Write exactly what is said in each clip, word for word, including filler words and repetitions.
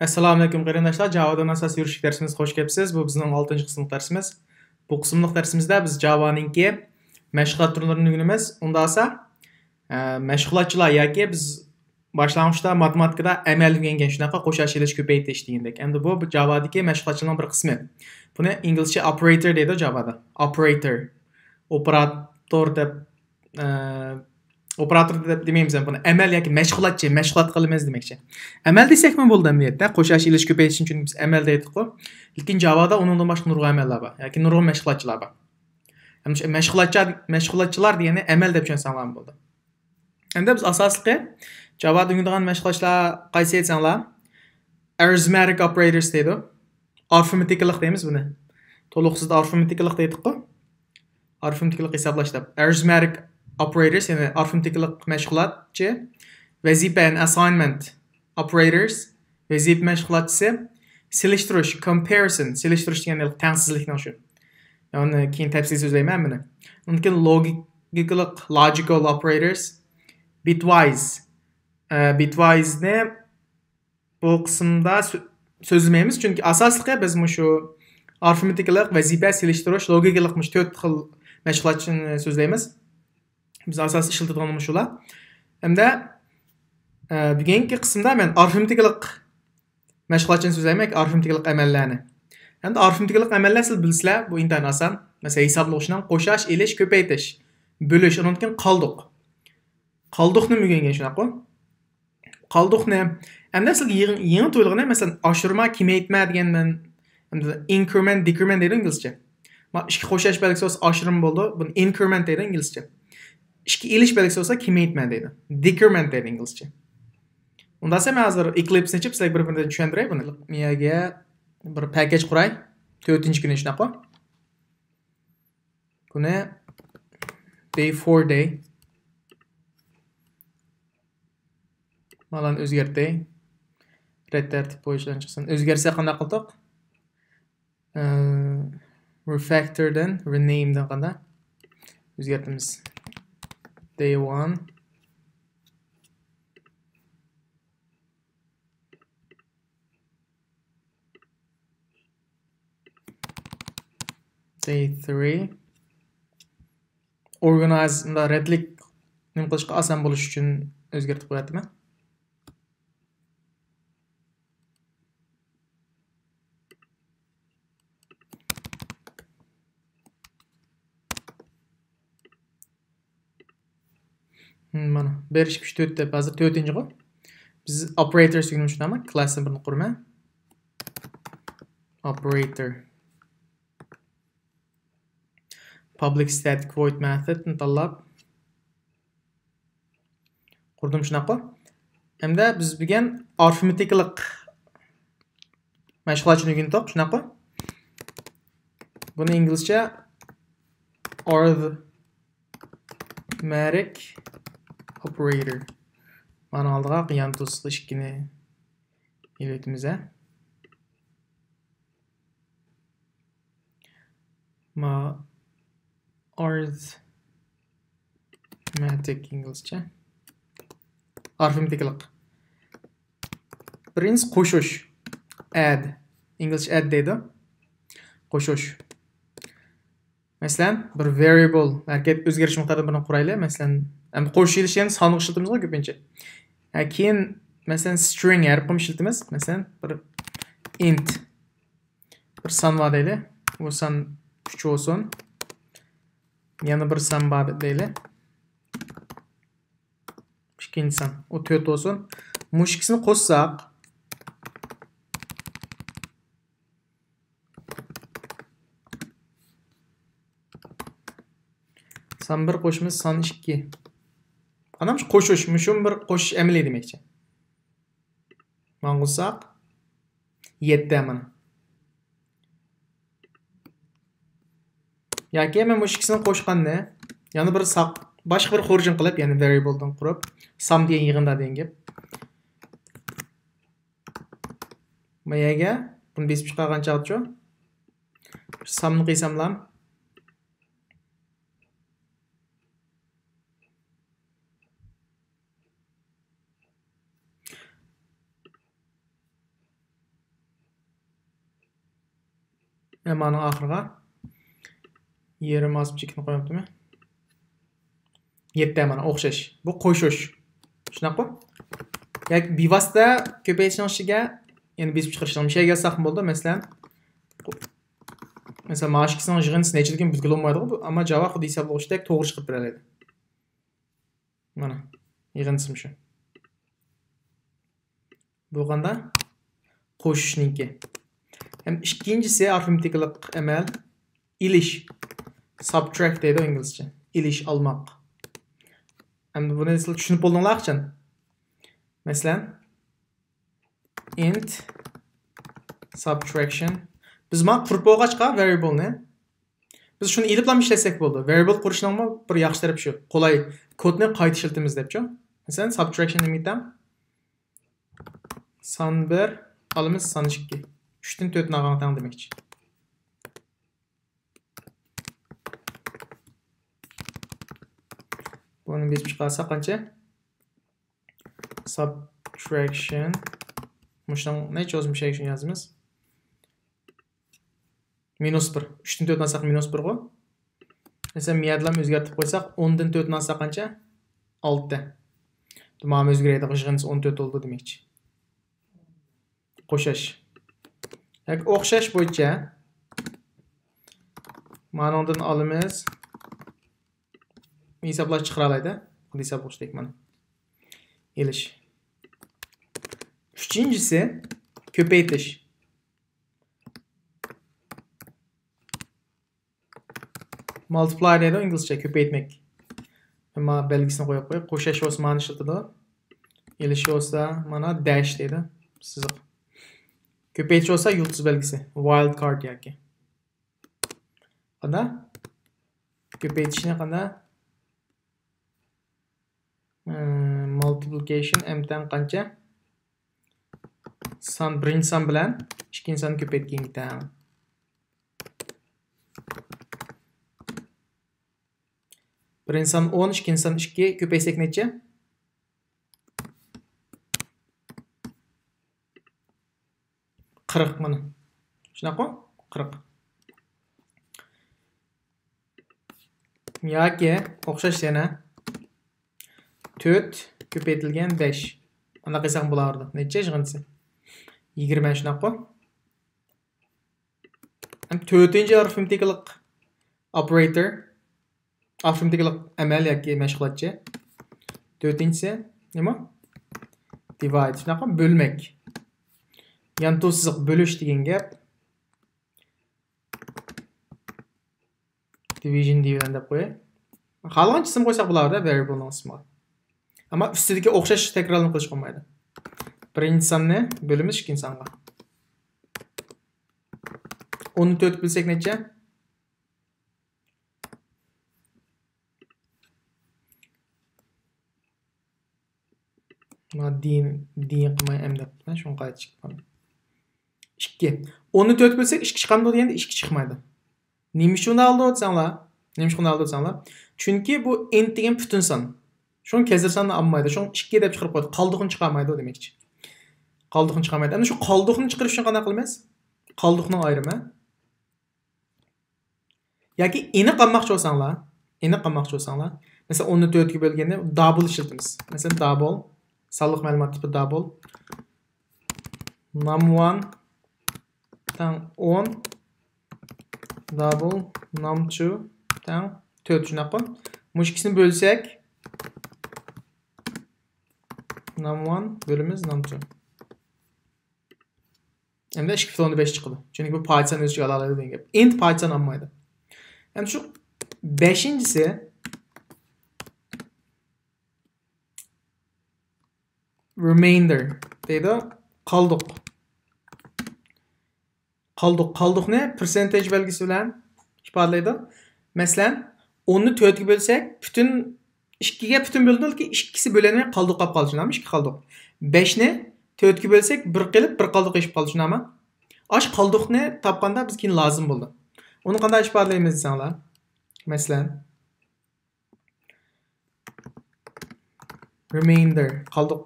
ئەسسالامۇئەلەيكۇم قېرىنداشلار، جاۋادىن ئاساسىي يۈرۈشلۈك دەرسىمىزگە خوش كەپسىز. بۇ بىزنىڭ ئالتىنچى قىسىملىق دەرسىمىز. بۇ قىسىملىق دەرسىمىزدە بىز جاۋانىڭكى مەشغۇلات تۈرلىرىنى ئۆگىنىمىز. ئۇندا ئاسا، ئە، مەشغۇلاتچىلار ياكى بىز باشلانغۇچتا ماتېماتىكىدا ئەمەل ئۆگەنگەن شۇنداققۇ، قوشۇش، ئېلىش، كۆپەيتىش دېگەندەك. ئەمدى بۇ جاۋادىكى مەشغۇلاتچىلارنىڭ بىر قىسمى. بۇنى ئىنگلىزچە ئوپېراتور دەيدۇ جاۋادا. ئوپېراتور. ئوپېراتور دەپ، ئە، ئوپېراتور دەپ دېمەيمىز، بۇنى ئەمەل ياكى مەشغۇلاتچى، مەشغۇلات قىلىمىز دېمەكچى. ئەمەل دېسەكمۇ بولىدۇ ئەمەلىيەتتە. قوشۇش، ئېلىش، كۆپەيتىش ئۈچۈن بىز ئەمەل دەيدۇققۇ. لېكىن جاۋادا ئۇنىڭدىن باشقا نۇرغۇن ئەمەللەر بار ياكى نۇرغۇن مەشغۇلاتچىلار بار. ئەمدى شۇ مەشغۇلاتچى، مەشغۇلاتچىلار دېگەننى ئەمەل دەپ چۈشەنسەڭلارمۇ بولىدۇ. ئەمدى بىز ئاساسلىقى جاۋادا ئۆگىنىدىغان مەشغۇلاتچىلار قايسى دېسەڭلار، ئارىزماتىك ئوپېراتورس دەيدۇ. ئارىفمېتىكىلىق دەيمىز بۇنى. تولۇقسىز ئارىفمېتىكىلىق دەيدۇققۇ. ئارىفمېتىكىلىق ھېسابلاش دەپ. ئارىزماتىك ئوپېراتورس، يەنى ئارىفمېتىكىلىق مەشغۇلاتچى. ۋەزىپە، يەنى ئاساينمېنت ئوپېراتورس. ۋەزىپە مەشغۇلاتچىسى. سېلىشتۇرۇش، كومپارىسون، سېلىشتۇرۇش دېگەن تەڭسىزلىكنىڭ شۇ. ئۇنى كېيىن تەپسىلىي سۆزلەيمەن ھەممىنى. ئۇنىڭدىن كېيىن لوگىكىلىق، لاجىكال ئوپېراتورس. بىتۋايز. ئە، بىتۋايزنى بۇ قىسىمدا سۆ-، سۆزلىمەيمىز، چۈنكى ئاساسلىقى بىز مۇشۇ ئارىفمېتىكىلىق، ۋەزىپە، سېلىشتۇرۇش، لوگىكىلىق مۇشۇ تۆت خىل مەشغۇلاتچىنى سۆزلەيمىز. بىز ئاساسىي ئىشلىتىدىغىنىمىز شۇلار. ھەمدە، ئە، بۈگۈنكى قىسىمدا مەن ئارىفمېتىكىلىق مەشغۇلاتچىنى سۆزلەيمەن، ئارىفمېتىكىلىق ئەمەللەرنى. ھەمدە ئارىفمېتىكىلىق ئەمەللەر سىلەر بىلىسىلەر، بۇ ئىنتايىن ئاسان. مەسىلەن، ھېسابلىغۇچنىڭ قوشۇش، ئېلىش، كۆپەيتىش، بۆلۈش، ئۇنىڭدىن كېيىن قالدۇق. قالدۇقنى ئۆگەنگەن شۇنداققۇ؟ قالدۇقنى. ئەمدى سىلەرگە يېڭى، يېڭى تۇيۇلغىنى، مەسىلەن، ئاشۇرما، كېمەيتمە دېگەن مەن، ئەمدى ئىنكرېمېنت، دېكرېمېنت دەيدۇ ئىنگلىزچە. ما، ئىككى قوشۇش بەلگىسى بولسا ئاشۇرما بولىدۇ. بۇنى ئىنكرېمېنت دەيدۇ ئىنگلىزچە. ئىككى ئېلىش بەلگىسى بولسا كېمەيتمە دەيدۇ. دېكرېمېنت دەيدۇ ئىنگلىزچە. ئۇنداقسا مەن ھازىر ئېكلىپسنى ئېچىپ سىلەرگە بىر-بىرىدىن چۈشەندۈرەي بۇنى. مىيەگە بىر پەكەج قۇراي. تۆتىنچى كۈنى شۇنداققۇ؟ بۇنى دەي فور دەي. مانىلارنى ئۆزگەرتەي. رەت تەرتىپ بويىچە چىقسۇن. ئۆزگەرسە قانداق قىلدۇق؟ ئە، رېفاكتوردىن، رېنەيمدىن قانداق؟ ئۆزگەرتىمىز. دەي ۋان. دەي ثرى. ئورگانايز، مۇنداق رەتلىك نېمە قىلىشقا ئاسان بولۇش ئۈچۈن ئۆزگەرتىپ قوياتتىم. مانا، بىر، ئىككى، ئۈچ، تۆت دەپ، ھازىر تۆتىنچىغۇ. بىز ئوپېراتور سۆزىنى شۇنداقمۇ؟ كلاسنى بىرنى قۇرىمەن. ئوپېراتور. پابلىك ستاتىك ۋويد مېتودنى تاللاپ قۇردۇم، شۇنداققۇ؟ ھەمدە بىز بۈگۈن ئارىفمېتىكىلىق مەشغۇلاتچىنى ئۆگىنىدۇق، شۇنداققۇ؟ بۇنى ئىنگلىزچە ئارىفمېتىك ئوپېراتور. مانا ئالدىغا يان توسۇقلۇق ئىككىنى ئېلىۋېتىمىز، ھە؟ ما، ئارىفمېتىك ئىنگلىزچە. ئارىفمېتىكىلىق. بىرىنچىسى قوشۇش. ئەد. ئىنگلىزچە ئەد دەيدۇ. قوشۇش. مەسىلەن، بىر ۋەرىيبىل، ھەرىكەت ئۆزگىرىش مىقدارىدىن بىرنى قۇرايلى. مەسىلەن، ئەمدى قوشۇش ئېلىش دېگەن سانلىق ئىشلىتىمىزغۇ كۆپىنچە. ھە، كېيىن، مەسىلەن، سترىڭ ھەرپ قىلىپ ئىشلىتىمىز. مەسىلەن، بىر ئىنت. بىر سان بار دەيلى. بۇ سان ئۈچ بولسۇن. يەنە بىر سان بار دەيلى. ئىككىنچى سان. ئۇ تۆت بولسۇن. مۇشۇ ئىككىسىنى قوشساق، سان بىر قوشىمىز سان ئىككى. ئانام شۇ قوشۇش، مۇشۇمۇ بىر قوشۇش ئەمەلىي دېمەكچى. ماڭغۇزساق، يەتتە مانا. ياكى مەن مۇشۇ ئىككىسىنى قوشقاننى يەنە بىر ساق، باشقا بىر خورجۇن قىلىپ، يەنى ۋەرىيبىلدىن قۇرۇپ، سام دېگەن يىغىندا دېگەن گەپ. ما يەرگە بۇنى بېسىپ چىقارغان چاغدىچۇ؟ سامنى قىيساملام. مانا ئاخىرىغا يېرىم ئازچە چېكىتنى قويۇپتىمەن. يەتتە مانا ئوخشاش. بۇ قوشۇش. شۇنداققۇ؟ ياكى بىۋاسىتە كۆپەيتىشنىڭ ئىچىگە، يەنى بېسىپ چىقىرىشنىڭ مىشەگە يازساقمۇ بولىدۇ. مەسىلەن، مەسىلەن، مانا ئىككىسىنىڭ يىغىندىسى نەچچىلىكىنى بىلگىلى بولمايدىغۇ، ئەمما جاۋا خۇددى ھېسابلىغۇچىدەك توغرا چىقىرىپ بېرەلەيدۇ. مانا، يىغىندىسى مۇشۇ. بۇ قاندا؟ قوشۇشنىڭكى. ھەم ئىككىنچىسى ئارىفمېتىكىلىق ئەمەل. ئېلىش. Subtract دەيدۇ ئىنگلىزچە. ئېلىش، ئالماق. ئەمدى بۇنى سىلەر چۈشىنىپ بولدۇڭلار قاچان؟ مەسىلەن، int subtraction. بىز مانا قۇرۇپ بولغاچقا variable نى، بىز شۇنى ئېلىپلا ئىشلەتسەك بولىدۇ. Variable قۇرۇشنىڭمۇ بىر ياخشى تەرىپى شۇ. قولاي، كودنى قايتا ئىشلىتىمىز دەپچۇ. مەسىلەن، subtraction نېمە تەڭ؟ سان بىر، ئالىمىز سان ئىككى. ئۈچتىن تۆتنى ئالغانغا تەڭ دېمەكچى. بۇنى بېسىپ چىقارساق قانچە؟ Subtraction. مۇشۇنىڭ نەچچە بولسا مۇشۇ يازىمىز. مىنۇس بىر. ئۈچتىن تۆتنى ئالساق مىنۇس بىرغۇ. مەسىلەن، مۇيەردىلا ئۆزگەرتىپ قويساق، ئوندىن تۆتنى ئالساق قانچە؟ ئالتە. مانا ئۆزگىرەيدۇ، يىغىندىسى ئون تۆت بولدى دېمەكچى. قوشاش. ياكى ئوخشاش بويىچە مانىڭدىن ئالىمىز. ھېسابلاش چىقىرالايدۇ. خۇددى ھېسابلىغۇچىدەك مانا. ئېلىش. ئۈچىنچىسى، كۆپەيتىش. Multiply دەيدۇ ئىنگلىزچە، كۆپەيتمەك. ئەمما بەلگىسىنى قويۇپ قويۇپ، قوشاش بولسا مانا ئىشلىتىدۇ. ئېلىش بولسا مانا داش دەيدۇ، سىزىق. كۆپەيتىش بولسا يۇلتۇز بەلگىسى، wild card ياكى. قانداق؟ كۆپەيتىشنى قانداق؟ ئى، multiplication، m تەڭ قانچە؟ سان، بىرىنچى سان بىلەن ئىككىنچى ساننى كۆپەيتكەنگە تەڭ. بىرىنچى سان ئون، ئىككىنچى سان ئىككى، كۆپەيتسەك نەچچە؟ قىرىق مانا. شۇنداققۇ؟ قىرىق. ياكى ئوخشاش يەنە. تۆت كۆپەيتىلگەن بەش. ئانداق قىلساق بولىدۇ. نەچچە يىغىندىسى؟ يىگىرمە، شۇنداققۇ؟ ھەم تۆتىنچى ئارىفمېتىكىلىق ئوپېراتور. ئارىفمېتىكىلىق ئەمەل ياكى مەشغۇلاتچى. تۆتىنچىسى نېمە؟ Divide. شۇنداققۇ؟ بۆلمەك. يانتۇ سىزىق بۆلۈش دېگەن گەپ. Division دېيىۋېرەي دەپ قوياي. خالىغان ئىسىم قويساق بولىدۇ، variable نىڭ ئىسمىغا. ئەمما ئۈستىدىكى ئوخشاش تەكرارلىنىپ قېلىشقا بولمايدۇ. بىرىنچى ساننى بۆلىمىز ئىككىنچى سانغا. ئوننى تۆتكە بۆلسەك نەچچە؟ مانا D، D قىلماي M دەپ قويۇپتىمەن، شۇڭا قايتا چىققان. ئىككى. ئوننى تۆتكە بۆلسەك ئىككى چىقامدۇ دېگەندە ئىككى چىقمايدۇ. نېمە ئۈچۈن ئالدى دېسەڭلار؟ نېمە ئۈچۈن ئالدى دېسەڭلار؟ چۈنكى بۇ int دېگەن پۈتۈن سان. شۇڭا كەسىر ساننى ئالمايدۇ. شۇڭا ئىككى دەپ چىقىرىپ قويدى. قالدۇقىنى چىقارمايدۇ دېمەكچى. قالدۇقىنى چىقارمايدۇ. ئەمدى شۇ قالدۇقنى چىقىرىش ئۈچۈن قانداق قىلىمىز؟ قالدۇقنىڭ ئايرىمى. ياكى ئېنىق ئالماقچى بولساڭلار، ئېنىق ئالماقچى بولساڭلار، مەسىلەن، ئوننى تۆتكە بۆلگەندە double ئىشلىتىمىز. مەسىلەن، double، سانلىق مەلۇمات تىپى double، num one تەڭ ئون، double num two تەڭ تۆت، شۇنداققۇ؟ مۇشۇ ئىككىسىنى بۆلسەك، num one بۆلىمىز num two. ئەمدى ئىككى پۈتۈن ئوندىن بەش چىقىدۇ. چۈنكى بۇ پايدا سان ئۆز ئىچىگە ئالالايدۇ دېگەن گەپ. int پايدا سان ئالمايدۇ. ئەمدى شۇ بەشىنچىسى remainder دەيدۇ. قالدۇق. قالدۇق. قالدۇقنى percentage بەلگىسى بىلەن ئىپادىلەيدۇ. مەسىلەن، ئوننى تۆتكە بۆلسەك، پۈتۈن ئىككىگە پۈتۈن بۆلىدۇ، لېكىن ئىككىسى بۆلەنمەي قالدۇق قاپ قالدى، چۈشىنەمۇ؟ ئىككى قالدۇق. بەشنى تۆتكە بۆلسەك، بىر قېلىپ، بىر قالدۇق ئېشىپ قالدى، چۈشىنەمۇ؟ ئاش قالدۇقنى تاپقاندا بىز كېيىن لازىم بولىدۇ. ئۇنى قانداق ئىپادىلەيمىز دېسەڭلار؟ مەسىلەن، remainder، قالدۇق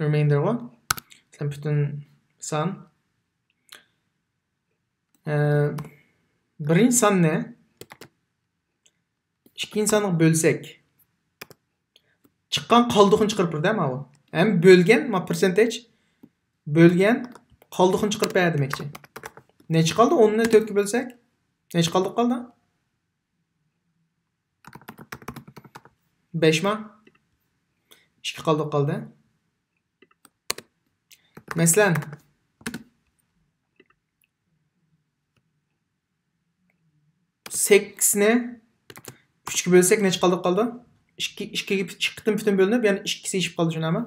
remainder غۇ. مەسىلەن، پۈتۈن سان. ئە، بىرىنچى ساننى ئىككىنچى سانغا بۆلسەك، چىققان قالدۇقىنى چىقىرىپ بېرىدۇ ماۋۇ. ھەم بۆلگەن، ما، پىرسەنتەج، بۆلگەن قالدۇقىنى چىقىرىپ بەر دېمەكچى. نەچچە قالدى؟ ئوننى تۆتكە بۆلسەك، نەچچە قالدۇق قالدى؟ بەشما؟ ئىككى قالدۇق قالدى. مەسىلەن، سەككىزنى ئۈچكە بۆلسەك نەچچە قالدۇق قالدى؟ ئىككى، ئىككىگە ئىككى قېتىم پۈتۈن بۆلۈنۈپ، يەنى ئىككىسى ئېشىپ قالدى، شۇنداقمۇ؟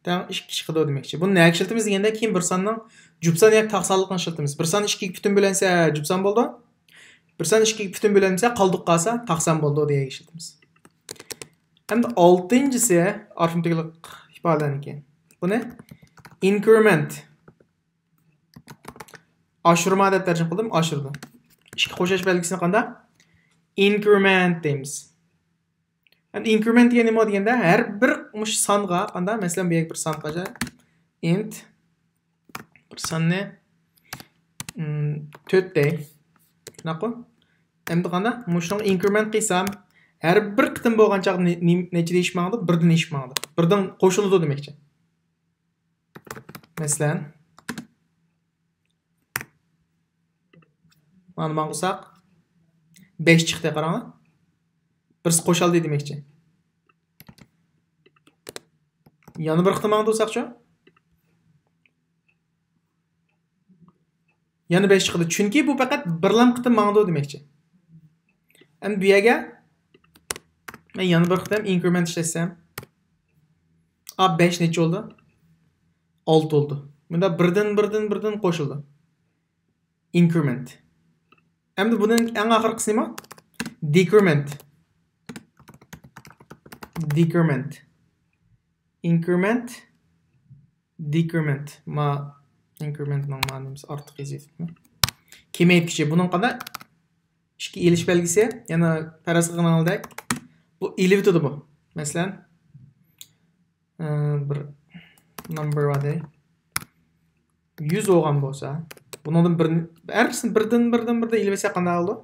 تەڭ ئىككى چىقىدۇ دېمەكچى. بۇنى نەگە ئىشلىتىمىز دېگەندە، كېيىن بىر ساننىڭ جۈپ سان ياكى تاق سانلىقىنى ئىشلىتىمىز. بىر سان ئىككىگە پۈتۈن بۆلەنسە جۈپ سان بولىدۇ. بىر سان ئىككىگە پۈتۈن بۆلەنسە قالدۇق قالسا تاق سان بولىدۇ دېگەنگە ئىشلىتىمىز. ئەمدى ئالتىنچىسى ئارىتمېتىكىلىق ئىپادىلەرنىڭكى. بۇنى ئىنكرېمېنت، ئاشۇرما دەپ تەرجىمە قىلدىم، ئاشۇرىدۇ. ئىككى قوشۇش بەلگىسىنى قانداق؟ ئىنكرېمېنت دەيمىز. ئەمدى ئىنكرېمېنت دېگەن نېمە دېگەندە، ھەر بىر مۇشۇ سانغا قانداق، مەسىلەن، بۇ يەرگە بىر سان قوشاي، ئىنت، بىر ساننى، ئىم، تۆت دەي. شۇنداققۇ؟ ئەمدى قانداق؟ مۇشۇنىڭغا ئىنكرېمېنت قىلسام، ھەر بىر قېتىم بولغان چاغدا نى-، نى-، نەچچىدىن ئېشىپ ماڭىدۇ؟ بىردىن ئېشىپ ماڭىدۇ. بىردىن قوشۇلىدۇ دېمەكچى. مەسىلەن، مانا ماڭغۇساق، بەش چىقتى، قاراڭلار. بىرسى قوشالدى دېمەكچى. يەنە بىر قېتىم ماڭدۇرساقچۇ؟ يەنە بەش چىقىدۇ. چۈنكى بۇ پەقەت بىرلام قېتىم ماڭىدۇ دېمەكچى. ئەمدى بۇ يەرگە مەن يەنە بىر قېتىم ئىنكرېمېنت ئىشلەتسەم، ئا، بەش نەچچە بولدى؟ ئالتە بولدى. بۇندا بىردىن، بىردىن، بىردىن قوشۇلدى. ئىنكرېمېنت. ئەمدى بۇنىڭ ئەڭ ئاخىرقىسى نېمە؟ دېكرېمېنت. دېكرېمېنت. ئىنكرېمېنت. دېكرېمېنت. ما، ئىنكرېمېنتنىڭ ما نېمىسى ئارتۇق يېزىۋېتىپتىمەن. كېمەيتكۈچى. بۇنىڭ قانداق؟ ئىككى ئېلىش بەلگىسى. يەنە پەرەز قىلغىنىڭىزدەك، بۇ ئېلىۋېتىدۇ بۇ. مەسىلەن، ئى، بىر نومېر بار دەي. يۈز بولغان بولسا، بۇنىڭدىن بىرنى، ھەربىرسىنى بىردىن، بىردىن، بىردىن ئېلىۋەتسەك قانداق بولىدۇ؟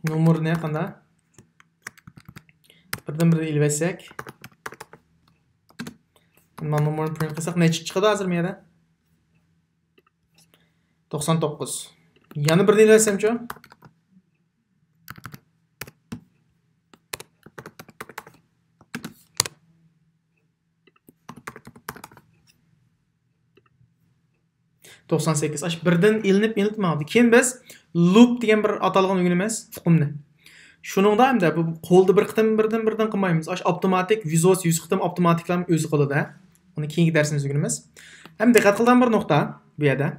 نومۇرنى قانداق؟ بىردىن بىردىن ئېلىۋەتسەك. مانا نومۇرنى پرىنت قىلساق نەچچە چىقىدۇ ھازىر مۇ يەردە؟ توقسان توققۇز. يەنە بىردىن ئېلىۋەتسەمچۇ؟ توقسان سەككىز. ئاش بىردىن ئېلىنىپ، ئېلىنىپ ماڭىدۇ. كېيىن بىز لوپ دېگەن بىر ئاتالغان ئۆگىنىمىز، ئۇقۇمنى. شۇنىڭدا ئەمدى بۇ قولدا بىر قېتىم، بىردىن، بىردىن قىلمايمىز. ئاش ئاپتوماتىك يۈز بولسا يۈز قېتىم ئاپتوماتىكلا ئۆزى قىلىدۇ. ئۇنى كېيىنكى دەرسىمىزدە ئۆگىنىمىز. ھەم دىققەت قىلىدىغان بىر نۇقتا بۇ يەردە.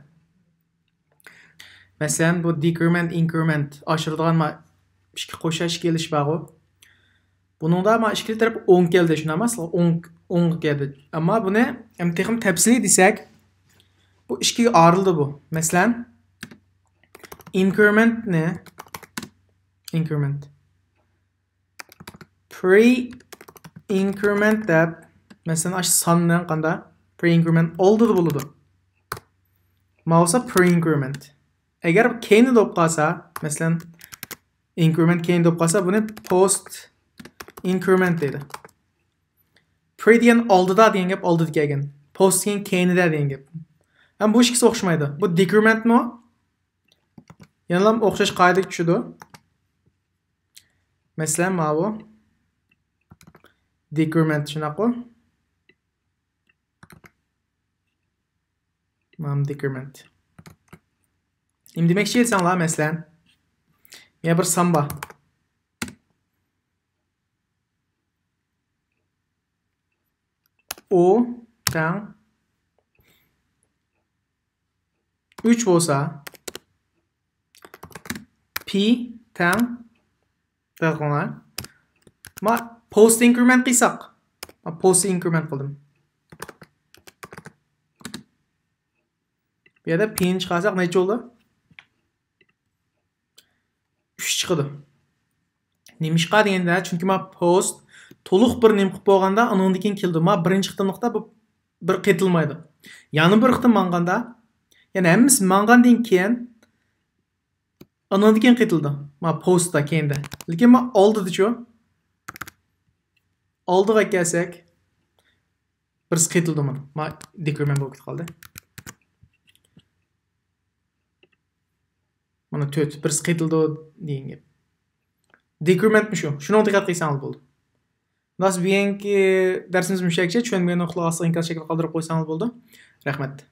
مەسىلەن، بۇ دېكرېمېنت، ئىنكرېمېنت ئاشۇرىدىغان ما-، ئىككى قوشاش، ئىككى ئېلىش بارغۇ. بۇنىڭدا ما ئىككىلا تەرەپ ئوڭ كەلدى، شۇنداقمۇ؟ ئوڭ، ئوڭغا كەلدى. ئەمما بۇنى ھەم تېخىمۇ تەپسىلىي دېسەك، بۇ ئىككىگە ئايرىلدى بۇ. مەسىلەن، ئىنكرېمېنتنى، ئىنكرېمېنت. پرى ئىنكرېمېنت دەپ، مەسىلەن، ئاشۇ ساننىڭ قاندا پرى ئىنكرېمېنت ئالدىدا بولىدۇ. ما بولسا پرى ئىنكرېمېنت. ئەگەر كەينىدە بولۇپ قالسا، مەسىلەن، ئىنكرېمېنت كەينىدە بولۇپ قالسا، بۇنى پوست ئىنكرېمېنت دەيدۇ. پرى دېگەن ئالدىدا دېگەن گەپ، ئالدىدا كەلگەن. پوست دېگەن كەينىدە دېگەن گەپ. ھەم بۇ ئىككىسى ئوخشىمايدۇ. بۇ دېكرېمېنتمۇ؟ يەنىلا ئوخشاش قائىدىگە چۈشىدۇ. مەسىلەن، ماۋۇ. دېكرېمېنت، شۇنداققۇ؟ مانا دېكرېمېنت. نېمە دېمەكچى دېسەڭلار، مەسىلەن، يەنە بىر سان بار. ئۇ تەڭ ئۈچ بولسا، پى تەڭ، دىققەت قىلىڭلار. ما پوست ئىنكرېمېنت قىلساق، ما پوست ئىنكرېمېنت قىلدىم. بۇ يەردە پىنى چىقارساق نەچچە بولدى؟ ئۈچ چىقىدۇ. نېمىشقا دېگەندە، چۈنكى ما پوست تولۇق بىر نېمە قىلىپ بولغاندا، ئۇنىڭدىن كېيىن كېلىدۇ. ما بىرىنچى قېتىملىقتا بۇ بىر قېتىلمايدۇ. يەنە بىر قېتىم ماڭغاندا، يەنى ھەممىسى ماڭغاندىن كېيىن، ئانىڭدىن كېيىن قېتىلدى. ما پوستتا كېيىندە. لېكىن ما ئالدىدىچۇ؟ ئالدىغا كەلسەك، بىرسى قېتىلدى مانا. ما دېكرېمېنت بولۇپ كېتىپ قالدى. مانا تۆت، بىرسى قېتىلدى دېگەن گەپ. دېكرېمېنتمۇ شۇ. شۇنىڭغا دىققەت قىلساڭلار بولدى. خالاس، بۈگۈنكى دەرسىمىز مۇشۇ يەرگىچە. چۈشەنمىگەن نۇقتىلار ئاستىغا ئىنكاس شەكلىدە قالدۇرۇپ قويساڭلار بولدى. رەھمەت.